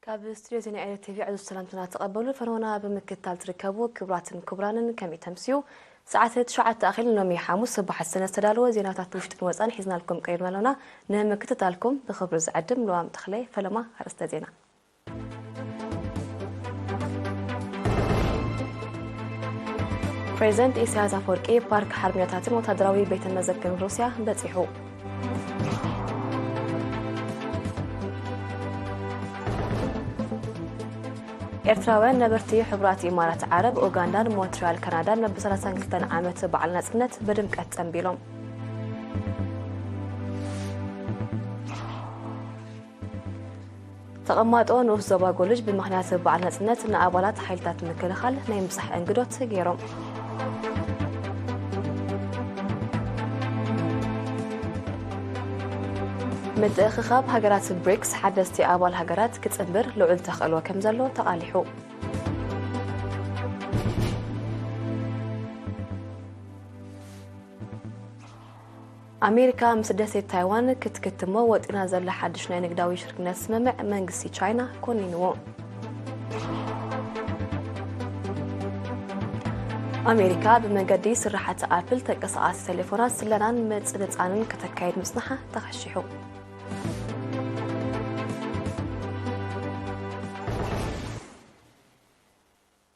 ካብ ስቱድዮ ዜና ኤሪ ቲቪ ዕዙዝ ሰላምትና ተቐበሉ። ፈነወና ብምክትታል ትርከቡ ክቡራትን ክቡራንን ከመይ ተምስዩ? ሰዓት ትሽዓተ ኣኺል ሎሚ ሓሙስ ብሓሰነ ዝተዳለወ ዜናታት ውሽጥን ወፃን ሒዝናልኩም ቀሪብና ኣለና። ንምክትታልኩም ብኽብሪ ዝዕድም ልዋም ተኽለ። ፈለማ ኣርእስተ ዜና። ፕሬዚደንት ኢሳያስ ኣፈወርቂ ፓርክ ሓርበኛታትን ወታደራዊ ቤተ መዘክርን ሩስያ በጺሑ። ኤርትራውያን ነበርቲ ሕቡራት ኢማራት ዓረብ፣ ኡጋንዳን ሞንትሪያል ካናዳን መበል ሰላሳን ክልተን ዓመት በዓል ናጽነት ብድምቀት ጸንቢሎም። ተቐማጦ ንኡስ ዞባ ጎልጅ ብምኽንያት በዓል ናጽነት ንኣባላት ሓይልታት ምክልኻል ናይ ምብጻሕ እንግዶት ገይሮም። ምትእኽኻብ ሃገራት ብሪክስ ሓደስቲ ኣባል ሃገራት ክጽንብር ልዑል ተኽእሎ ከም ዘሎ ተቓሊሑ። ኣሜሪካ ምስ ደሴት ታይዋን ክትክትሞ ወጢና ዘላ ሓድሽ ናይ ንግዳዊ ሽርክነት ስምምዕ መንግስቲ ቻይና ኮኒንዎ። ኣሜሪካ ብመንገዲ ስራሓት ኣፕል ተንቀሳቓሲ ቴሌፎናት ስለላን ምጽንጻንን ከተካይድ ምጽንሓ ተኸሺሑ።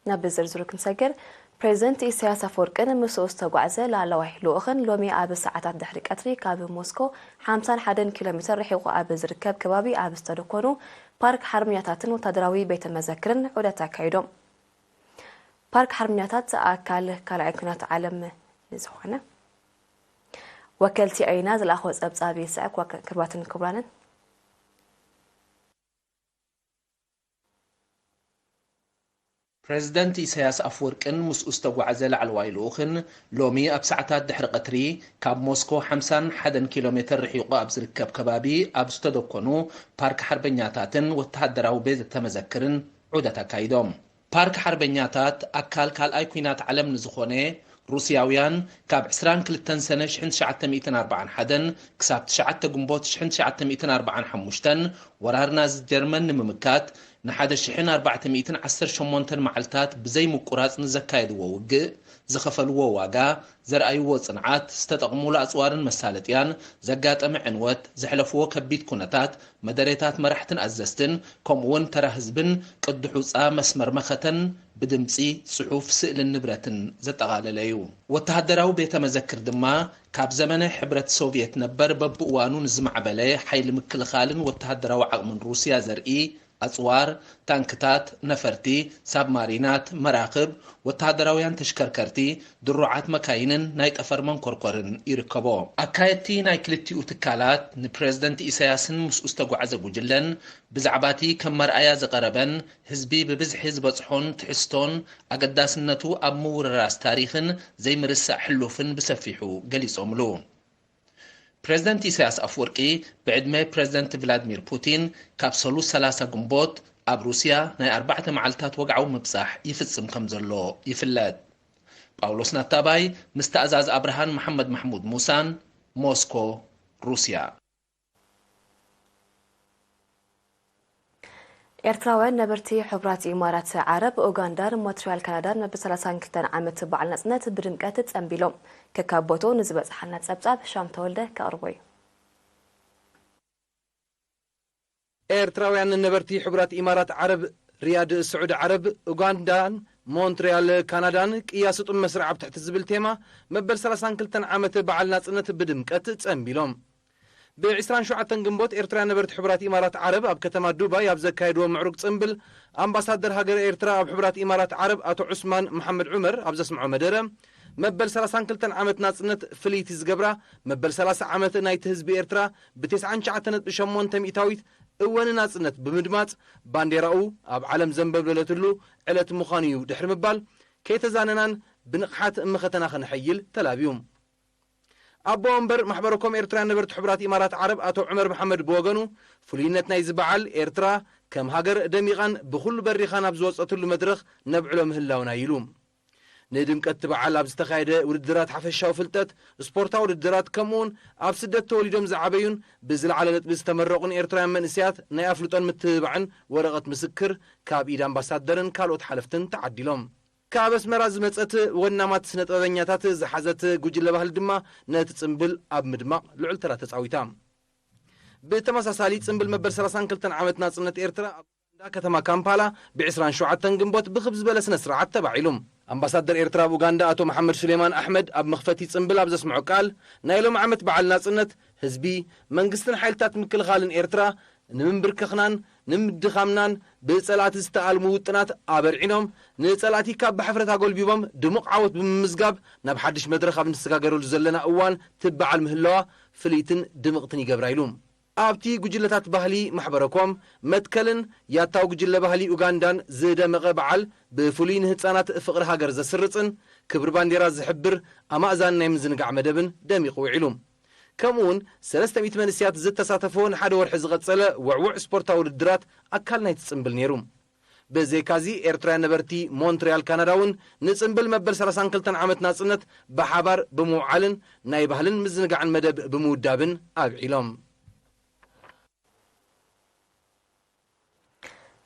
ናብ ዝርዝሩ ክንሰግር፣ ፕሬዚደንት ኢሳያስ ኣፈወርቅን ምስኡ ዝተጓዕዘ ላዕለዋይ ልኡኽን ሎሚ ኣብ ሰዓታት ድሕሪ ቀትሪ ካብ ሞስኮ ሓምሳን ሓደን ኪሎ ሜትር ርሒቑ ኣብ ዝርከብ ከባቢ ኣብ ዝተደኮኑ ፓርክ ሓርበኛታትን ወታደራዊ ቤተ መዘክርን ዑደት ኣካይዶም። ፓርክ ሓርበኛታት ኣካል ካልኣይ ኲናት ዓለም ንዝኾነ ወከልቲ ዒና ዝለኣኽዎ ጸብጻብ ይስዕብ። ክቡራትን ክቡራንን፣ ፕረዚደንት ኢሳያስ ኣፍወርቅን ምስኡ ዝተጓዕዘ ላዕለዋይ ልኡኽን ሎሚ ኣብ ሰዓታት ድሕሪ ቀትሪ ካብ ሞስኮ ሓምሳን ሓደን ኪሎ ሜትር ርሒቑ ኣብ ዝርከብ ከባቢ ኣብ ዝተደኮኑ ፓርክ ሓርበኛታትን ወተሃደራዊ ቤተ መዘክርን ዑደት ኣካይዶም። ፓርክ ሓርበኛታት ኣካል ካልኣይ ኲናት ዓለም ንዝኾነ ሩስያውያን ካብ ዕስራን ክልተን ሰነ ሽሕን ትሽዓተ ሚእትን ኣርባዓን ሓደን ክሳብ ትሽዓተ ግንቦት ሽሕን ትሽዓተ ሚእትን ኣርባዓን ሓሙሽተን ወራር ናዚ ጀርመን ንምምካት ንሓደ ሽሕን ኣርባዕተ ሚእትን ዓሰርተ ሸሞንተን መዓልታት ብዘይ ምቁራጽ ንዘካየድዎ ውግእ ዝኸፈልዎ ዋጋ፣ ዘርኣይዎ ጽንዓት፣ ዝተጠቕሙሉ ኣጽዋርን መሳለጥያን፣ ዘጋጠመ ዕንወት፣ ዘሕለፍዎ ከቢድ ኩነታት፣ መደሬታት መራሕትን ኣዘዝትን፣ ከምኡውን ተራ ህዝብን ቅዲ ሑጻ መስመር መኸተን ብድምጺ፣ ጽሑፍ፣ ስእልን ንብረትን ዘጠቓለለ እዩ። ወተሃደራዊ ቤተ መዘክር ድማ ካብ ዘመነ ሕብረት ሶቭየት ነበር በብእዋኑ ንዝማዕበለ ሓይሊ ምክልኻልን ወተሃደራዊ ዓቕምን ሩስያ ዘርኢ ኣጽዋር፣ ታንክታት፣ ነፈርቲ፣ ሳብማሪናት፣ መራኽብ፣ ወተሃደራውያን ተሽከርከርቲ፣ ድሩዓት መካይንን ናይ ጠፈር መንኮርኮርን ይርከቦ። ኣካየድቲ ናይ ክልቲኡ ትካላት ንፕረዚደንት ኢሳያስን ምስኡ ዝተጓዕዘ ጉጅለን ብዛዕባቲ ከም መርኣያ ዝቐረበን ህዝቢ ብብዝሒ ዝበጽሖን ትሕዝቶን ኣገዳስነቱ ኣብ ምውርራስ ታሪኽን ዘይምርሳዕ ሕሉፍን ብሰፊሑ ገሊጾምሉ። ፕረዚደንት ኢሳያስ ኣፍወርቂ ብዕድመ ፕረዚደንት ቭላድሚር ፑቲን ካብ ሰሉስ ሰላሳ ግንቦት ኣብ ሩስያ ናይ ኣርባዕተ መዓልታት ወግዓዊ ምብጻሕ ይፍጽም ከም ዘሎ ይፍለጥ። ጳውሎስ ናታባይ ምስ ተኣዛዝ ኣብርሃን መሓመድ ማሕሙድ ሙሳን፣ ሞስኮ፣ ሩስያ። ኤርትራውያን ነበርቲ ሕቡራት ኢማራት ዓረብ፣ ኡጋንዳን ሞንትሪያል ካናዳን መበል ሰላሳን ክልተን ዓመት በዓል ናጽነት ብድምቀት ጸንቢሎም። ከካብ ቦትኡ ንዝበጽሓና ጸብጻብ ሻም ተወልደ ከቕርቦ እዩ። ኤርትራውያን ነበርቲ ሕቡራት ኢማራት ዓረብ፣ ሪያድ ስዑዲ ዓረብ፣ ኡጋንዳን ሞንትሪያል ካናዳን ቅያ ስጡም መስርዕ ኣብ ትሕቲ ዝብል ቴማ መበል ሰላሳን ክልተን ዓመት በዓል ናጽነት ብድምቀት ጸንቢሎም። ብ ዕስራን ሸውዓተን ግንቦት ኤርትራውያን ነበርቲ ሕቡራት ኢማራት ዓረብ ኣብ ከተማ ዱባይ ኣብ ዘካየድዎ ምዕሩግ ጽምብል፣ ኣምባሳደር ሃገረ ኤርትራ ኣብ ሕቡራት ኢማራት ዓረብ ኣቶ ዑስማን መሓመድ ዑመር ኣብ ዘስምዖ መደረ፣ መበል ሰላሳን ክልተን ዓመት ናጽነት ፍልይቲ ዝገብራ፣ መበል ሰላሳ ዓመት ናይቲ ህዝቢ ኤርትራ ብ ተስዓን ትሽዓተን ነጥቢ ሸሞንተ ሚእታዊት እወ ንናጽነት ብምድማጽ፣ ባንዴራኡ ኣብ ዓለም ዘንበብለለትሉ ዕለት ምዃኑ'ዩ ድሕሪ ምባል፣ ከይተዛነናን ብንቕሓት መኸተና ከነሐይል ተላብዩ። ኣቦ ወንበር ማሕበረ ኮም ኤርትራውያን ነበርቲ ሕቡራት ኢማራት ዓረብ ኣቶ ዑመር መሓመድ ብወገኑ፣ ፍሉይነት ናይዚ በዓል፣ ኤርትራ ከም ሃገር ደሚቓን ብኹሉ በሪኻን ኣብ ዝወጸትሉ መድረኽ ነብዕሎ ምህላውና ኢሉ። ንድምቀት እቲ በዓል ኣብ ዝተኻየደ ውድድራት ሓፈሻዊ ፍልጠት፣ ስፖርታዊ ውድድራት፣ ከምኡውን ኣብ ስደት ተወሊዶም ዝዓበዩን ብዝለዓለ ነጥቢ ዝተመረቑን ኤርትራውያን መንእሰያት ናይ ኣፍልጦን ምትብባዕን ወረቐት ምስክር ካብ ኢድ ኣምባሳደርን ካልኦት ሓለፍትን ተዓዲሎም። ካብ ኣስመራ ዝመጸት ወናማት ስነ ጥበበኛታት ዝሓዘት ጉጅለ ባህሊ ድማ ነቲ ጽምብል ኣብ ምድማቕ ልዑል ተራ ተጻዊታ። ብተመሳሳሊ ጽምብል መበል ሰላሳን ክልተን ዓመት ናጽነት ኤርትራ ኣብ ኡጋንዳ ከተማ ካምፓላ ብ ዕስራን ሸውዓተን ግንቦት ብኽብ ዝበለ ስነ ስርዓት ተባዒሉ። ኣምባሳደር ኤርትራ ኣብ ኡጋንዳ ኣቶ መሓመድ ሱሌማን ኣሕመድ ኣብ መኽፈቲ ጽምብል ኣብ ዘስምዖ ቃል፣ ናይ ሎም ዓመት በዓል ናጽነት ህዝቢ፣ መንግስትን ሓይልታት ምክልኻልን ኤርትራ ንምንብርከኽናን ንምድኻምናን ብጸላእቲ ዝተኣልሙ ውጥናት ኣበርዒኖም፣ ንጸላእቲ ካብ ብሕፍረት ኣጎልቢቦም ድሙቕ ዓወት ብምምዝጋብ ናብ ሓድሽ መድረኽ ኣብ ንሰጋገረሉ ዘለና እዋን ትበዓል ምህላዋ ፍልይትን ድምቕትን ይገብራ ኢሉ። ኣብቲ ጉጅለታት ባህሊ ማሕበረኮም መትከልን ያታው ጉጅለ ባህሊ ኡጋንዳን ዝደመቐ በዓል ብፍሉይ ንህጻናት ፍቕሪ ሃገር ዘስርጽን ክብሪ ባንዴራ ዝሕብር ኣማእዛን ናይ ምዝንጋዕ መደብን ደሚቑ ውዒሉ። ከምኡውን ሰለስተ ሚእቲ መንእሰያት ዝተሳተፎ ንሓደ ወርሒ ዝቐጸለ ውዕውዕ ስፖርታዊ ውድድራት ኣካል ናይቲ ጽምብል ነይሩ። ብዘይካዚ ኤርትራውያን ነበርቲ ሞንትሪያል ካናዳ እውን ንጽምብል መበል ሰላሳን ክልተን ዓመት ናጽነት ብሓባር ብምውዓልን ናይ ባህልን ምዝንጋዕን መደብ ብምውዳብን ኣብዒሎም።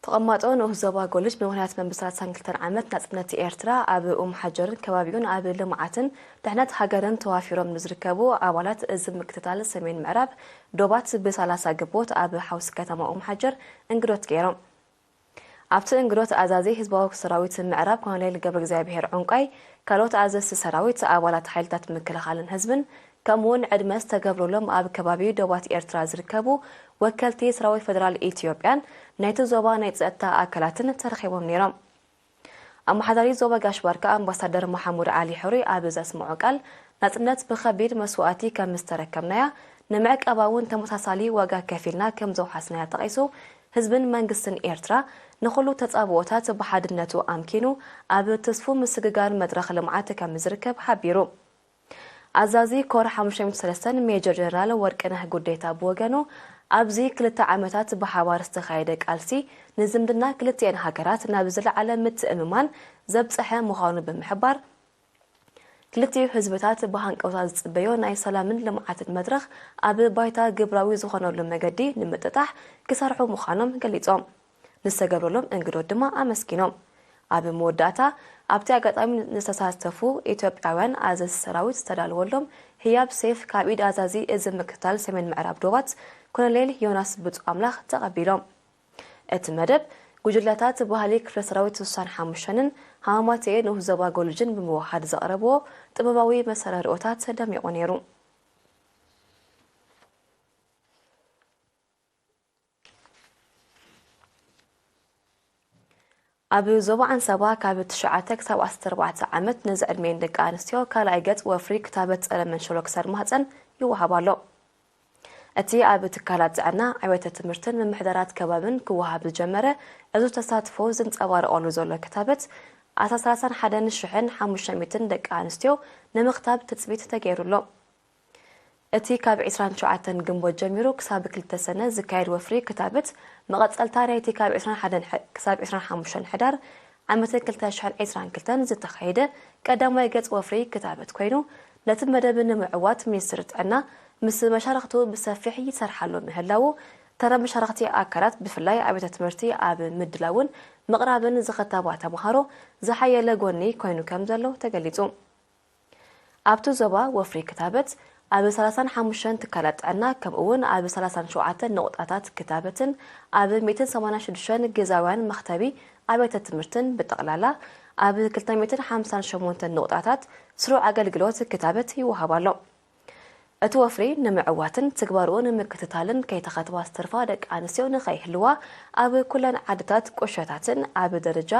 ተቐማጦ ንኡስ ዞባ ጎልጅ ብምኽንያት መበል ሰላሳን ክልተን ዓመት ናጽነት ኤርትራ ኣብ ኡም ሓጀርን ከባቢኡን ኣብ ልምዓትን ድሕነት ሃገርን ተዋፊሮም ንዝርከቡ ኣባላት እዚ ምክትታል ሰሜን ምዕራብ ዶባት ብሳላሳ ግንቦት ኣብ ሓውሲ ከተማ ኡም ሓጀር እንግዶት ገይሮም። ኣብቲ እንግዶት ኣዛዚ ህዝባዊ ሰራዊት ምዕራብ ኮሎኔል ገብረእግዚኣብሄር ዑንቃይ፣ ካልኦት ኣዘዝቲ ሰራዊት፣ ኣባላት ሓይልታት ምክልኻልን ህዝብን፣ ከምኡውን ዕድመ ዝተገብረሎም ኣብ ከባቢ ዶባት ኤርትራ ዝርከቡ ወከልቲ ሰራዊት ፌደራል ኢትዮጵያን ናይቲ ዞባ ናይ ጸጥታ ኣካላትን ተረኺቦም ነይሮም። ኣመሓዳሪ ዞባ ጋሽ ባርካ ኣምባሳደር መሓሙድ ዓሊ ሕሩይ ኣብ ዘስምዖ ቃል፣ ናጽነት ብኸቢድ መስዋእቲ ከም ዝተረከብናያ፣ ንምዕቃባ እውን ተመሳሳሊ ዋጋ ከፊልና ከም ዘውሓስናያ ጠቒሱ፣ ህዝብን መንግስትን ኤርትራ ንኹሉ ተጻብኦታት ብሓድነቱ ኣምኪኑ ኣብ ትስፉ ምስግጋር መድረኽ ልምዓት ከም ዝርከብ ሓቢሩ። ኣዛዚ ኮር ሓሙሽተ ሚእቲ ሰለስተን ሜጀር ጀነራል ወርቅነህ ጉዴታ ብወገኑ፣ ኣብዚ ክልተ ዓመታት ብሓባር ዝተኻየደ ቃልሲ ንዝምድና ክልቲኤን ሃገራት ናብ ዝለዓለ ምትእምማን ዘብጽሐ ምዃኑ ብምሕባር፣ ክልቲኡ ህዝብታት ብሃንቀውታ ዝጽበዮ ናይ ሰላምን ልምዓትን መድረኽ ኣብ ባይታ ግብራዊ ዝኾነሉ መገዲ ንምጥጣሕ ክሰርሑ ምዃኖም ገሊጾም። ንዝተገብረሎም እንግዶት ድማ ኣመስጊኖም። ኣብ መወዳእታ፣ ኣብቲ ኣጋጣሚ ንዝተሳተፉ ኢትዮጵያውያን ኣዘዝቲ ሰራዊት ዝተዳለወሎም ህያብ ሴፍ ካብ ኢድ ኣዛዚ እዚ ምክትታል ሰሜን ምዕራብ ዶባት ኮሎኔል ዮናስ ብጹእ ኣምላኽ ተቐቢሎም። እቲ መደብ፣ ጉጅለታት ባህሊ ክፍለ ሰራዊት ስሳን ሓሙሽተንን ሃማማተኤ ንኡስ ዞባ ጎልጅን ብምውሃድ ዘቕረብዎ ጥበባዊ መሰራርኦታት ደሚቑ ነይሩ። ኣብ ዞባ ዓንሰባ ካብ ትሽዓተ ክሳብ ዓሰርተ ኣርባዕተ ዓመት ንዝዕድሜን ደቂ ኣንስትዮ ካልኣይ ገጽ ወፍሪ ክታበት ጸረ መንሽሮ ክሳድ ማህጸን ይወሃብ ኣሎ። እቲ ኣብ ትካላት ጥዕና፣ ኣብያተ ትምህርትን ምምሕዳራት ከባብን ክወሃብ ዝጀመረ ዕዙዝ ተሳትፎ ዝንጸባረቐሉ ዘሎ ክታበት፣ ኣስታት ሰላሳን ሓደን ሽሕን ሓሙሽተ ሚእትን ደቂ ኣንስትዮ ንምኽታብ ትጽቢት ተገይሩ ኣሎ። እቲ ካብ ዕስራን ሸውዓተን ግንቦት ጀሚሩ ክሳብ ክልተ ሰነ ዝካየድ ወፍሪ ክታበት፣ መቐጸልታ ናይቲ ካብ ዕስራን ሓደን ሕ-፣ ክሳብ ዕስራን ሓሙሽተን ሕዳር ዓመተ ክልተ ሽሕን ዕስራን ክልተን ዝተኻየደ ቀዳማይ ገጽ ወፍሪ ክታበት ኮይኑ፣ ነቲ መደብ ንምዕዋት ሚኒስትሪ ጥዕና ምስ መሻርኽቱ ብሰፊሕ ይሰርሓሉ ምህላዉ፣ ተረ መሻርኽቲ ኣካላት ብፍላይ ኣብያተ ትምህርቲ ኣብ ምድላውን ምቕራብን ዝኸተባ ተምሃሮ ዝሓየለ ጎኒ ኮይኑ ከም ዘሎ ተገሊጹ። ኣብቲ ዞባ ወፍሪ ክታበት ኣብ ሰላሳን ሓሙሽተን ትካላት ጥዕና፣ ከምኡ እውን ኣብ ሰላሳን ሸውዓተን ንቑጣታት ክታበትን ኣብ ሚእትን ሰማንያን ሽዱሽተን ግዛውያን መኽተቢ ኣብያተ ትምህርትን ብጠቕላላ ኣብ ክልተ ሚእትን ሓምሳን ሸሞንተን ንቑጣታት ስሩዕ ኣገልግሎት ክታበት ይወሃብ ኣሎ። እቲ ወፍሪ ንምዕዋትን ትግባርኡ ንምክትታልን ከይተኸትባ ዝተርፋ ደቂ ኣንስትዮ ንኸይህልዋ ኣብ ኩለን ዓድታት ቁሸታትን ኣብ ደረጃ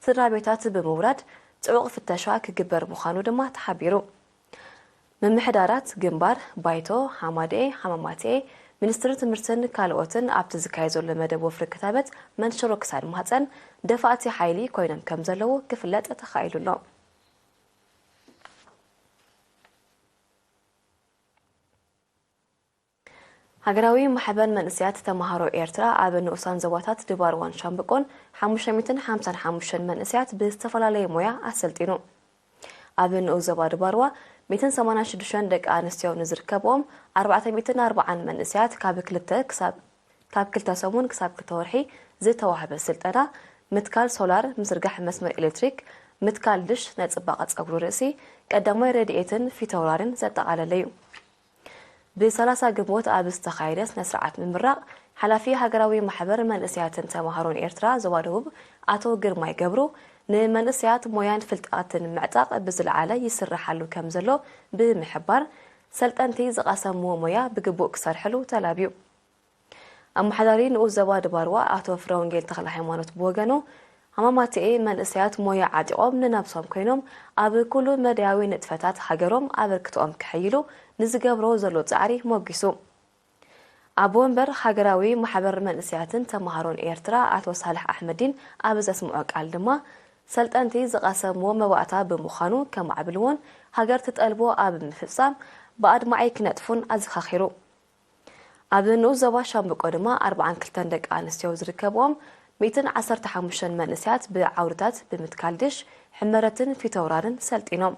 ስድራ ቤታት ብምውራድ ጽዑቕ ፍተሻ ክግበር ምዃኑ ድማ ተሓቢሩ። ምምሕዳራት ግንባር፣ ባይቶ፣ ሃማደኤ፣ ሃማማተኤ፣ ሚኒስትሪ ትምህርትን ካልኦትን ኣብቲ ዝካየድ ዘሎ መደብ ወፍሪ ክታበት መንሽሮ ክሳድ ማህጸን ደፋእቲ ሓይሊ ኮይኖም ከም ዘለዉ ክፍለጥ ተኻኢሉ ኣሎ። ሃገራዊ ማሕበር መንእሰያት ተምሃሮ ኤርትራ ኣብ ንኡሳን ዞባታት ድባርዋን ሻምብቆን ሓሙሽተ ሚእትን ሓምሳን ሓሙሽተን መንእሰያት ብዝተፈላለየ ሞያ ኣሰልጢኑ። ኣብ ንኡስ ዞባ ድባርዋ ሚእትን ሰማንያን ሽዱሽተን ደቂ ኣንስትዮ ንዝርከብኦም ኣርባዕተ ሚእትን ኣርባዓን መንእሰያት ካብ ክልተ ክሳብ ካብ ክልተ ሰሙን ክሳብ ክልተ ወርሒ ዝተዋህበ ስልጠና ምትካል ሶላር፣ ምዝርጋሕ መስመር ኤሌክትሪክ፣ ምትካል ድሽ፣ ናይ ጽባቐ ጸጉሪ ርእሲ፣ ቀዳማይ ረድኤትን ፊተውራርን ዘጠቓለለ እዩ። ብሰላሳ ግንቦት ኣብ ዝተኻየደ ስነ ስርዓት ምምራቕ፣ ሓላፊ ሃገራዊ ማሕበር መንእሰያትን ተማሃሮን ኤርትራ ዞባ ደቡብ ኣቶ ግርማይ ገብሩ፣ ንመንእሰያት ሞያን ፍልጠትን ምዕጣቕ ብዝለዓለ ይስርሓሉ ከም ዘሎ ብምሕባር፣ ሰልጠንቲ ዝቐሰምዎ ሞያ ብግቡእ ክሰርሕሉ ተላብዩ። ኣመሓዳሪ ንኡስ ዞባ ድባርዋ ኣቶ ፍረወንጌል ተኽለ ሃይማኖት ብወገኑ፣ ሃማማትኤ መንእሰያት ሞያ ዓጢቖም ንነብሶም ኮይኖም ኣብ ኩሉ መዳያዊ ንጥፈታት ሃገሮም ኣበርክቶኦም ከሐይሉ ንዝገብሮ ዘሎ ጻዕሪ ሞጊሱ። ኣቦ ወንበር ሃገራዊ ማሕበር መንእሰያትን ተማሃሮን ኤርትራ ኣቶ ሳልሕ ኣሕመዲን ኣብ ዘስምዖ ቃል ድማ፣ ሰልጠንቲ ዝቐሰምዎ መባእታ ብምዃኑ ከማዕብልዎን ሃገር ትጠልቦ ኣብ ምፍጻም ብኣድማዒ ክነጥፉን ኣዘኻኺሩ። ኣብ ንኡስ ዞባ ሻምብቆ ድማ ኣርባዓን ክልተን ደቂ ኣንስትዮ ዝርከብኦም ሚእትን ዓሰርተ ሓሙሽተን መንእሰያት ብዓውድታት ብምትካል ድሽ፣ ሕመረትን ፊተውራርን ሰልጢኖም።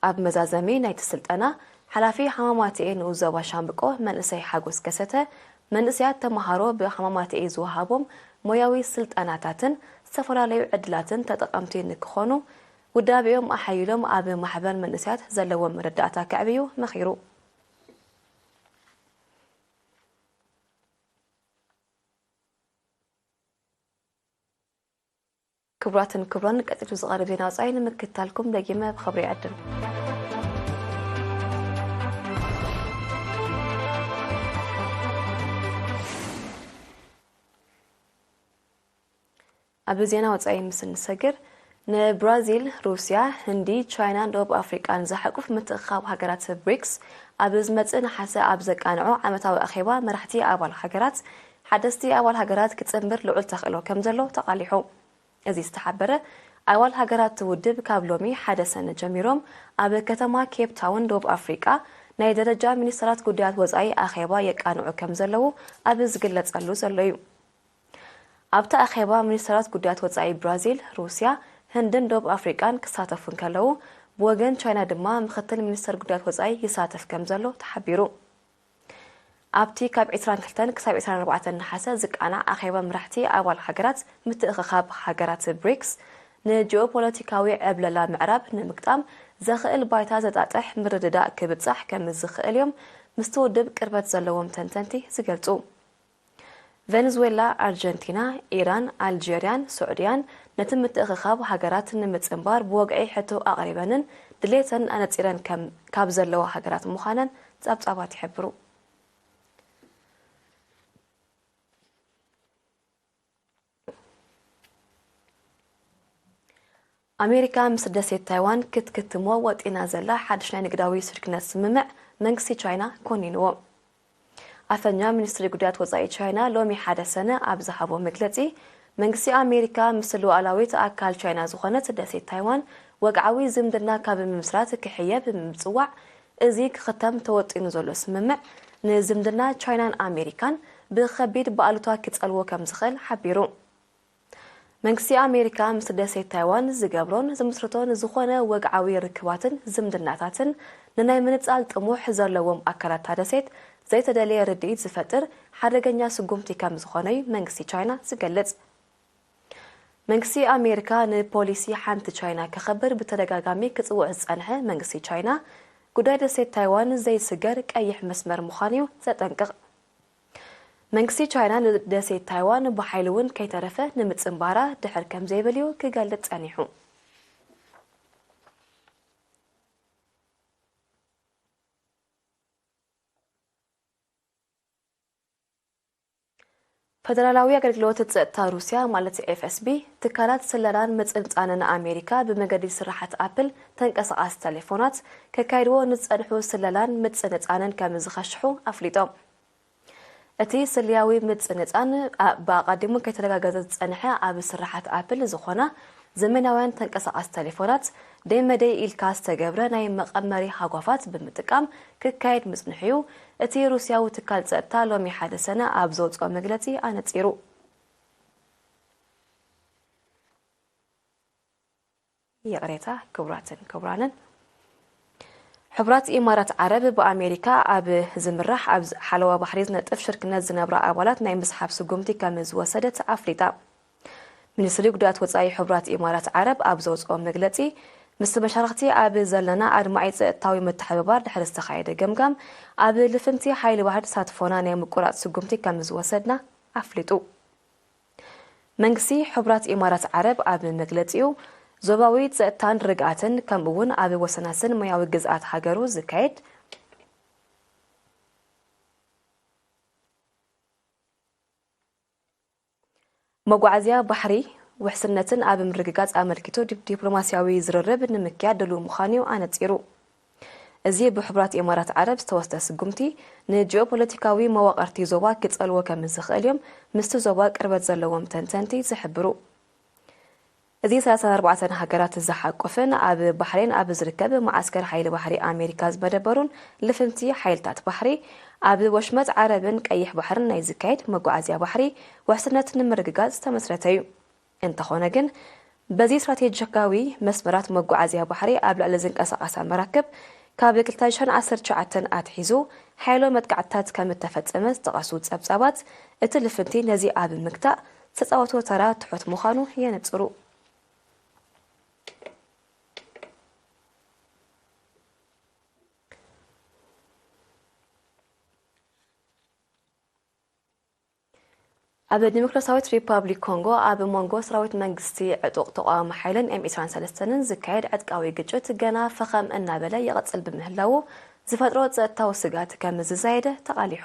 ኣብ መዛዘሚ ናይቲ ስልጠና፣ ሓላፊ ሓማማትኤ ንኡስ ዞባ ሻምብቆ መንእሰይ ሓጎስ ከሰተ፣ መንእሰያት ተመሃሮ ብሓማማትኤ ዝወሃቦም ሞያዊ ስልጠናታትን ዝተፈላለዩ ዕድላትን ተጠቐምቲ ንክኾኑ፣ ውዳቤኦም ኣሓይሎም ኣብ ማሕበር መንእሰያት ዘለዎም መረዳእታ ከዕብዩ መኺሩ። ክቡራትን ክቡራን፣ ቀጺሉ ዝቐርብ ዜና ወጻኢ ንምክትታልኩም ደጊመ ብኽብሪ ይዕድም። ኣብ ዜና ወጻኢ ምስ እንሰግር፣ ንብራዚል፣ ሩስያ፣ ህንዲ፣ ቻይናን ደቡብ ኣፍሪቃን ዝሓቁፍ ምትእኽኻብ ሃገራት ብሪክስ ኣብ ዝመጽእ ነሓሰ ኣብ ዘቃንዖ ዓመታዊ ኣኼባ መራሕቲ ኣባል ሃገራት፣ ሓደስቲ ኣባል ሃገራት ክጽንብር ልዑል ተኽእሎ ከም ዘሎ ተቓሊሑ። እዚ ዝተሓበረ፣ ኣባል ሃገራት ውድብ ካብ ሎሚ ሓደ ሰነ ጀሚሮም ኣብ ከተማ ኬፕ ታውን ደቡብ ኣፍሪቃ ናይ ደረጃ ሚኒስተራት ጉዳያት ወጻኢ ኣኼባ የቃንዑ ከም ዘለዉ ኣብ ዝግለጸሉ ዘሎ እዩ። ኣብቲ ኣኼባ ሚኒስተራት ጉዳያት ወጻኢ ብራዚል፣ ሩስያ፣ ህንድን ደቡብ ኣፍሪቃን ክሳተፉ እንከለዉ፣ ብወገን ቻይና ድማ ምኽትል ሚኒስተር ጉዳያት ወጻኢ ይሳተፍ ከም ዘሎ ተሓቢሩ። ኣብቲ ካብ ዕስራን ክልተን ክሳብ ዕስራን ኣርባዕተን ነሓሰ ዝቃናዕ ኣኼባ መራሕቲ ኣባል ሃገራት ምትእኽኻብ ሃገራት ብሪክስ፣ ንጂኦፖለቲካዊ ዕብለላ ምዕራብ ንምግጣም ዘኽእል ባይታ ዘጣጥሕ ምርድዳእ ክብጻሕ ከም ዝኽእል እዮም ምስቲ ውድብ ቅርበት ዘለዎም ተንተንቲ ዝገልጹ። ቬንዙዌላ፣ ኣርጀንቲና፣ ኢራን፣ ኣልጀርያን ስዑድያን ነቲ ምትእኽኻብ ሃገራት ንምጽንባር ብወግዒ ሕቶ ኣቕሪበንን ድሌተን ኣነጺረን ከም ካብ ዘለዋ ሃገራት ምዃነን ጸብጻባት ይሕብሩ። ኣሜሪካ ምስ ደሴት ታይዋን ክትክትሞ ወጢና ዘላ ሓድሽ ናይ ንግዳዊ ስርክነት ስምምዕ መንግስቲ ቻይና ኮኒንዎ። ኣፈኛ ሚኒስትሪ ጉዳያት ወጻኢ ቻይና ሎሚ ሓደ ሰነ ኣብ ዝሃቦ መግለጺ፣ መንግስቲ ኣሜሪካ ምስ ሉዓላዊት ኣካል ቻይና ዝኾነት ደሴት ታይዋን ወግዓዊ ዝምድና ካብ ምምስራት ክሕየብ ብምጽዋዕ፣ እዚ ክኽተም ተወጢኑ ዘሎ ስምምዕ ንዝምድና ቻይናን ኣሜሪካን ብኸቢድ ብኣሉታ ክጸልዎ ከም ዝኽእል ሓቢሩ። መንግስቲ ኣሜሪካ ምስ ደሴት ታይዋን ዝገብሮን ዝምስርቶን ዝኾነ ወግዓዊ ርክባትን ዝምድናታትን ንናይ ምንጻል ጥሙሕ ዘለዎም ኣካላት እታ ደሴት ዘይተደለየ ርድኢት ዝፈጥር ሓደገኛ ስጉምቲ ከም ዝኾነ እዩ መንግስቲ ቻይና ዝገልጽ። መንግስቲ ኣሜሪካ ንፖሊሲ ሓንቲ ቻይና ከኸብር ብተደጋጋሚ ክጽውዕ ዝጸንሐ መንግስቲ ቻይና፣ ጉዳይ ደሴት ታይዋን ዘይስገር ቀይሕ መስመር ምዃኑ እዩ ዘጠንቅቕ። መንግስቲ ቻይና ንደሴት ታይዋን ብሓይሊ እውን ከይተረፈ ንምጽንባራ ድሕር ከም ዘይብል እዩ ክገልጽ ጸኒሑ። ፈደራላዊ ኣገልግሎት ጸጥታ ሩስያ ማለት ኤፍ ኤስ ቢ፣ ትካላት ስለላን ምጽንጻንን ኣሜሪካ ብመገዲ ስራሓት ኣፕል ተንቀሳቓሲ ተሌፎናት ከካይድዎ ንዝጸንሑ ስለላን ምጽንጻንን ከም ዝኸሽሑ ኣፍሊጦም። እቲ ስለያዊ ምጽንጻን ኣ-፣ ብኣቐዲሙ ከይተረጋገጸ ዝጸንሐ ኣብ ስራሓት ኣፕል ዝኾና ዘመናውያን ተንቀሳቓሲ ተሌፎናት ደይመደይ ኢልካ ዝተገብረ ናይ መቐመሪ ሃጓፋት ብምጥቃም ክካየድ ምጽንሑ እዩ እቲ ሩስያዊ ትካል ጸጥታ ሎሚ ሓደ ሰነ ኣብ ዘውጽኦ መግለጺ ኣነጺሩ። ይቕሬታ። ክቡራትን ክቡራንን፣ ሕቡራት ኢማራት ዓረብ ብኣሜሪካ ኣብ ዝምራሕ ኣብ ሓለዋ ባሕሪ ዝነጥፍ ሽርክነት ዝነብራ ኣባላት ናይ ምስሓብ ስጉምቲ ከም ዝወሰደት ኣፍሊጣ። ሚኒስትሪ ጉዳያት ወጻኢ ሕቡራት ኢማራት ዓረብ ኣብ ዘውጽኦ መግለጺ፣ ምስ መሻርኽቲ ኣብ ዘለና ኣድማዒ ጸጥታዊ ምትሕብባር ድሕሪ ዝተኻየደ ገምጋም፣ ኣብ ልፍንቲ ሓይሊ ባሕሪ ተሳትፎና ናይ ምቁራጽ ስጉምቲ ከም ዝወሰድና ኣፍሊጡ። መንግስቲ ሕቡራት ኢማራት ዓረብ ኣብ መግለጺኡ፣ ዞባዊ ጸጥታን ርግኣትን ከምኡ እውን ኣብ ወሰናስን ማያዊ ግዝኣት ሃገሩ ዝካየድ መጓዓዝያ ባሕሪ ውሕስነትን ኣብ ምርግጋጽ ኣመልኪቱ ዲፕ-፣ ዲፕሎማስያዊ ዝርርብ ንምክያድ ድሉው ምዃኑ'ዩ ኣነጺሩ። እዚ ብሕቡራት ኢማራት ዓረብ ዝተወስደ ስጉምቲ ንጂኦፖለቲካዊ መዋቕርቲ ዞባ ክጸልዎ ከም ዝኽእል እዮም ምስቲ ዞባ ቅርበት ዘለዎም ተንተንቲ ዝሕብሩ። እዚ ሰላሳን ኣርባዕተን ሃገራት ዝሓቁፍን ኣብ ባሕሬን ኣብ ዝርከብ መዓስከር ሓይሊ ባሕሪ ኣሜሪካ ዝመደበሩን ልፍንቲ ሓይልታት ባሕሪ፣ ኣብ ወሽመጥ ዓረብን ቀይሕ ባሕርን ናይ ዝካየድ መጓዓዝያ ባሕሪ ውሕስነት ንምርግጋጽ ዝተመስረተ እዩ። እንተኾነ ግን፣ በዚ ስትራቴጂካዊ መስመራት መጓዓዝያ ባሕሪ ኣብ ልዕሊ ዝንቀሳቐሳ መራክብ ካብ ክልተ ሽሕን ዓሰርተ ትሽዓተን ኣትሒዙ ሓያሎ መጥቃዕትታት ከም እተፈጸመ ዝጠቐሱ ጸብጻባት፣ እቲ ልፍንቲ ነዚ ኣብ ምግታእ ዝተጻወቶ ተራ ትሑት ምዃኑ የነጽሩ። ኣብ ዲሞክራሲያዊት ሪፓብሊክ ኮንጎ ኣብ መንጎ ሰራዊት መንግስቲ ዕጡቕ ተቓዋሚ ሓይልን ኤም ዕስራን ሰለስተን ዝካየድ ዕጥቃዊ ግጭት ገና ፈኸም እናበለ ይቕጽል ብምህላዉ ዝፈጥሮ ጸጥታዊ ስግኣት ከም ዝዛየደ ተቓሊሑ።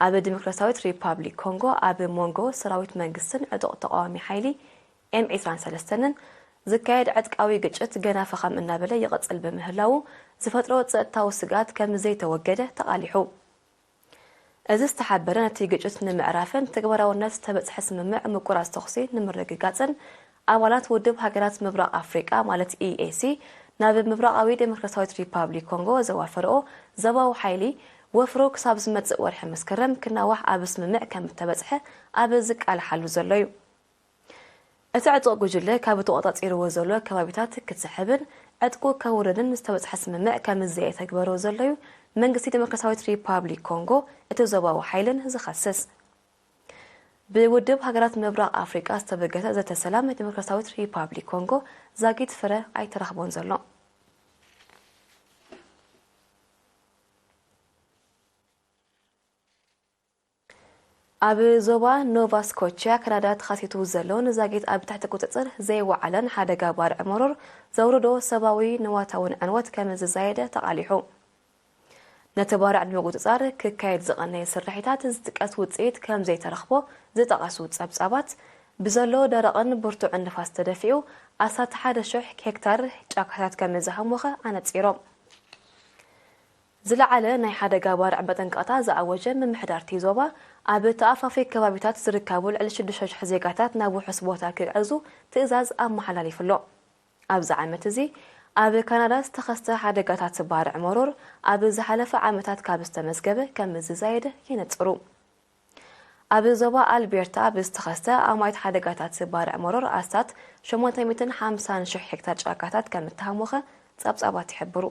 ኣብ ዲሞክራሲያዊት ሪፓብሊክ ኮንጎ ኣብ መንጎ ሰራዊት መንግስትን ዕጡቕ ተቓዋሚ ሓይሊ ኤም ዕስራን ሰለስተን ዝካየድ ዕጥቃዊ ግጭት ገና ፈኸም እናበለ ይቕጽል ብምህላዉ ዝፈጥሮ ጸጥታዊ ስግኣት ከም ዘይተወገደ ተቓሊሑ። እዚ ዝተሓበረ ነቲ ግጭት ንምዕራፍን ተግባራውነት ዝተበጽሐ ስምምዕ ምቁራጽ ተኹሲ ንምርግጋጽን ኣባላት ውድብ ሃገራት ምብራቕ ኣፍሪቃ ማለት ኢኤሲ ናብ ምብራቓዊ ዴሞክራሲያዊት ሪፓብሊክ ኮንጎ ዘዋፈርኦ ዞባዊ ሓይሊ ወፍሩ ክሳብ ዝመጽእ ወርሒ መስከረም ክናዋሕ ኣብ ስምምዕ ከም እተበጽሐ ኣብ ዝቃልሓሉ ዘሎ እዩ። እቲ ዕጡቕ ጉጅለ ካብ ተቖጻጺርዎ ዘሎ ከባቢታት ክስሕብን ዕጥቁ ከውርድን ዝተበጽሐ ስምምዕ ከም ዘየተግበሮ ዘሎ እዩ መንግስቲ ዴሞክራሲያዊት ሪፓብሊክ ኮንጎ እቲ ዞባዊ ሓይልን ዝኸስስ። ብውድብ ሃገራት ምብራቕ ኣፍሪቃ ዝተበገሰ ዘተ ሰላም ዴሞክራሲያዊት ሪፓብሊክ ኮንጎ ዛጊት ፍረ ኣይተረኽቦን ዘሎ። ኣብ ዞባ ኖቫ ስኮቺያ ካናዳ ተኸሲቱ ዘሎ ንዛጊት ኣብ ትሕቲ ቁጽጽር ዘይወዓለን ሓደጋ ባርዕ መሮር ዘውርዶ ሰብኣዊ ንዋታውን ዕንወት ከም ዝዛየደ ተቓሊሑ። ነቲ ባርዕ ንምቁጽጻር ክካየድ ዝቐነየ ስርሒታት ዝጥቀስ ውጽኢት ከም ዘይተረኽቦ ዝጠቐሱ ጸብጻባት፣ ብዘሎ ደረቕን ብርቱዕን ንፋስ ተደፊኡ ኣስታት ሓደ ሽሕ ሄክታር ጫካታት ከም ዝሃሞኸ ኣነጺሮም። ዝለዓለ ናይ ሓደጋ ባርዕ መጠንቀቕታ ዝኣወጀ ምምሕዳር እቲ ዞባ፣ ኣብ ተኣፋፊ ከባቢታት ዝርከቡ ልዕሊ ሽዱሽተ ሽሕ ዜጋታት ናብ ውሑስ ቦታ ክግዕዙ ትእዛዝ ኣመሓላሊፉ ኣሎ። ኣብዚ ዓመት እዚ ኣብ ካናዳ ዝተኸስተ ሓደጋታት ባርዕ መሮር ኣብ ዝሓለፈ ዓመታት ካብ ዝተመዝገበ ከም ዝዛየደ የነጽሩ። ኣብ ዞባ ኣልቤርታ ብዝተኸስተ ኣማኢት ሓደጋታት ባርዕ መሮር ኣስታት ሸሞንተ ሚእትን ሓምሳን ሽሕ ሄክታር ጫካታት ከም እተሃሞኸ ጸብጻባት ይሕብሩ።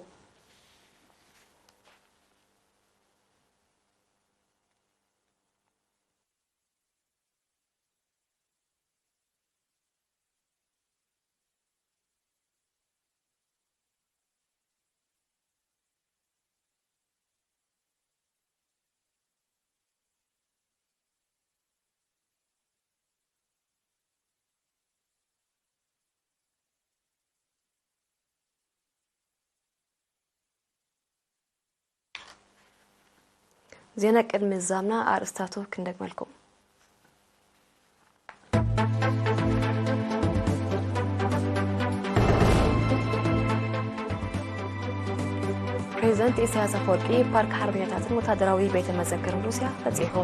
ዜና ቅድሚ ምዝዛምና ኣርእስታቱ ክንደግመልኩም። ፕሬዚደንት ኢሳያስ ኣፈወርቂ ፓርክ ሓርበኛታትን ወታደራዊ ቤተ መዘክርን ሩስያ በጺሑ።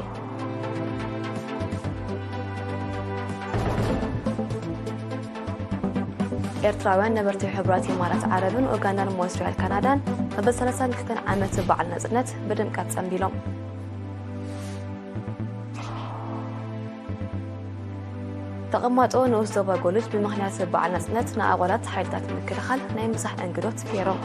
ኤርትራውያን ነበርቲ ሕቡራት ኢማራት ዓረብን ኡጋንዳን ሞንትሪያል ካናዳን መበል ሰላሳን ክልተን ዓመት በዓል ናጽነት ብድምቀት ጸንቢሎም። ተቐማጦ ንኡስ ዞባ ጎልጅ ብምኽንያት በዓል ናጽነት ንኣባላት ሓይልታት ምክልኻል ናይ ምሳሕ እንግዶት ገይሮም።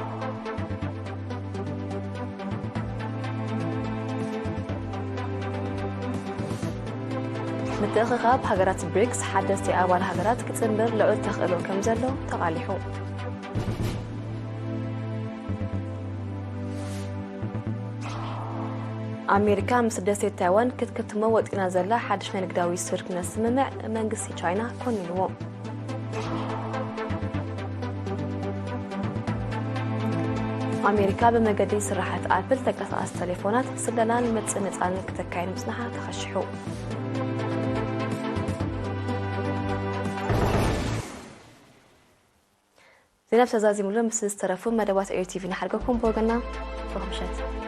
ምትእኽኻብ ሃገራት ብሪክስ ሓደስቲ ኣባል ሃገራት ክጽንብር ልዑል ተኽእሎ ከም ዘሎ ተቓሊሑ። ኣሜሪካ ምስ ደሴት ታይዋን ክትክትሞ ወጢና ዘላ ሓድሽ ናይ ንግዳዊ ስምምዕነት ስምምዕ መንግስቲ ቻይና ኮኒንዎ። ኣሜሪካ ብመገዲ ስራሓት ኣፕል ተንቀሳቐስቲ ቴሌፎናት ስለላን ምጽንጻን ክተካይድ ምጽንሓ ተኸሺሑ። ዜና ተዛዚሙሉ። ምስ ዝተረፉ መደባት ኤሪ ቲቪ ንሓድገኩም ብወገና ርሑስ ምሸት።